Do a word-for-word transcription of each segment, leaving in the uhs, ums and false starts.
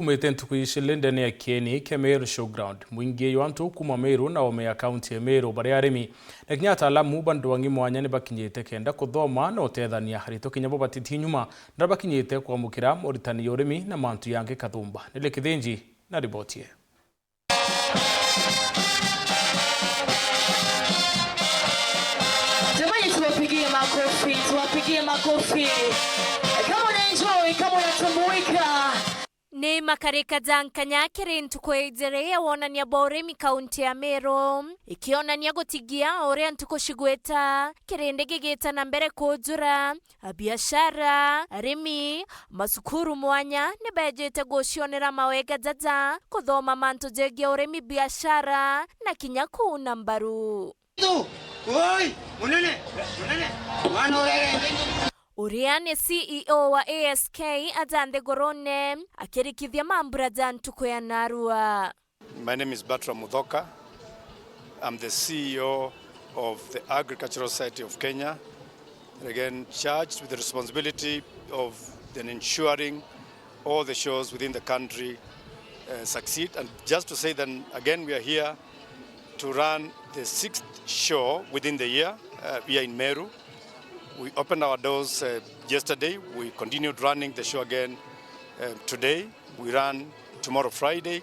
Kumite ntuku icili ndene ya kieni kia Meru Showground, mwingi jwa antu kuuma Meru na oome ya kaunti ya Meru bari arimi na kinya ataalamu ba ndwang'i mwanya ni bakinyite kenda kuthoma na utethania arito kinya bo batiti nyuma na bakinyite kwamukira moritani ya urimi na mantu yangi kathumba. Nili Kithinji na riboti ii. Jamani, tuwapigie makofi, tuwapigie makofi. Kama unaenjoy, kama unatumbuika. Ni makarika ja nkanya kiri ntuku ya ijiri ya wonania bwa urimi kaunti ya Meru, ikionania gutigia o uria ntuku cigwita, kirindi gigita na mbere kujura. Abiashara, arimi, macukuru mwanya ni beejite gucionera mawega jaja, kuthoma mantu jegie urimi, biashara, na kinya kuuna mbaru. Tu, woi, munene, munene, mwana urere, uria ni C E O wa A S K aja nthigurune, akirikithia mambura ja ntuku ya narua. My name is Bertram Muthoka. I'm the C E O of the Agricultural Society of Kenya, again charged with the responsibility of then ensuring all the shows within the country, uh, succeed. And just to say then again, we are here to run the sixth show within the year, uh, here in Meru. We opened our doors, uh, yesterday. We continued running the show again, uh, today. We run tomorrow, Friday,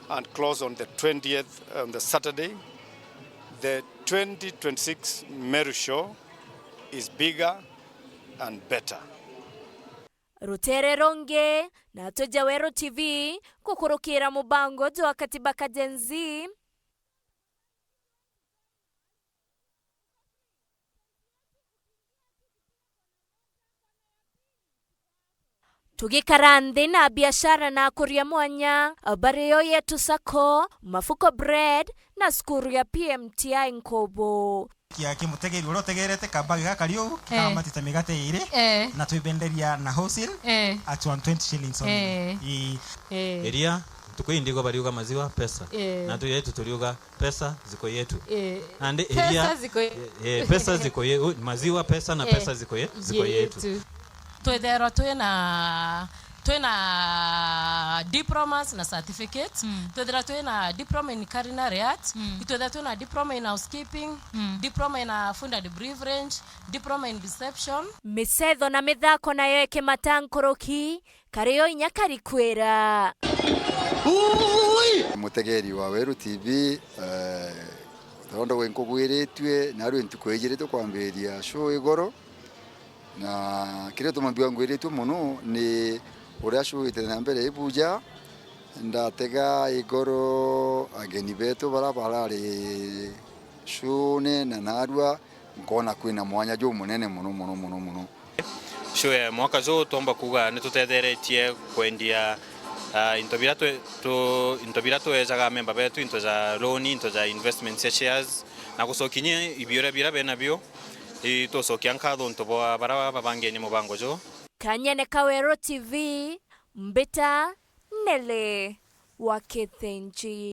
and close on the twentieth, on the Saturday. The twenty twenty-six Meru Show is bigger and better. Rutere rungi, natwe ja Weru T V, gukurukira mubango jwa Katiba ka Gen Z. Tugikara nthi na biashara na akuria mwanya, bari yo Yetu Sacco, Mafuko Bread na cukuru ya P M T I Nkubu. Kia kimutegeri uria utegerete kambagi gakari uu, eh, kikamatita migate iri, eh, na twibenderia na wholesale, eh, at one twenty shillings only. Eh. Ii. Eh. Iria, ntuku ii ndigwa bariuga maziwa pesa. Eh. Na twi yetu turiuga pesa ziko yetu. Eh, nandi pesa iria ziko ye- eh, eh, pesa ziko ye-, u-, maziwa, pesa na, eh, pesa ziko ye-, ziko ye-, yetu. Yetu. Twithairwa twina, twina diplomas na certificates. Mm. Twithira twina diploma in culinary arts, mm, itwithira twina diploma in housekeeping, mm, diploma in, uh, food and beverage, diploma in reception. Micetho na mithako nayo ikimata nkuruki, kari o inya kari kwira. Mutegeri wa Weru T V, eh, tondo gwe nkugwiritue, narua ntuku ijiri tukwambiria show igoro, na kiria tumanthua ngwiritue mono ni uria show ite na mbere ibuja. Ndatega igoro ageni betu bara barari show-ne, na narua nkona kwina mwanya jumunene mono, mono, mono, mono. Show ya mwaka juu twomba kuuga nitutetheretie kwendia, ah, into biria twe-, tu-, into biria twejaga memba betu, into ja loan, into ja investment cia shares, na gucokia inya ibiuria biria benabio. Itucokia nkatho untu bwa baria babangenie mubango juu. Kanyene ka Weru T V, mbita Nele wa Kithinji.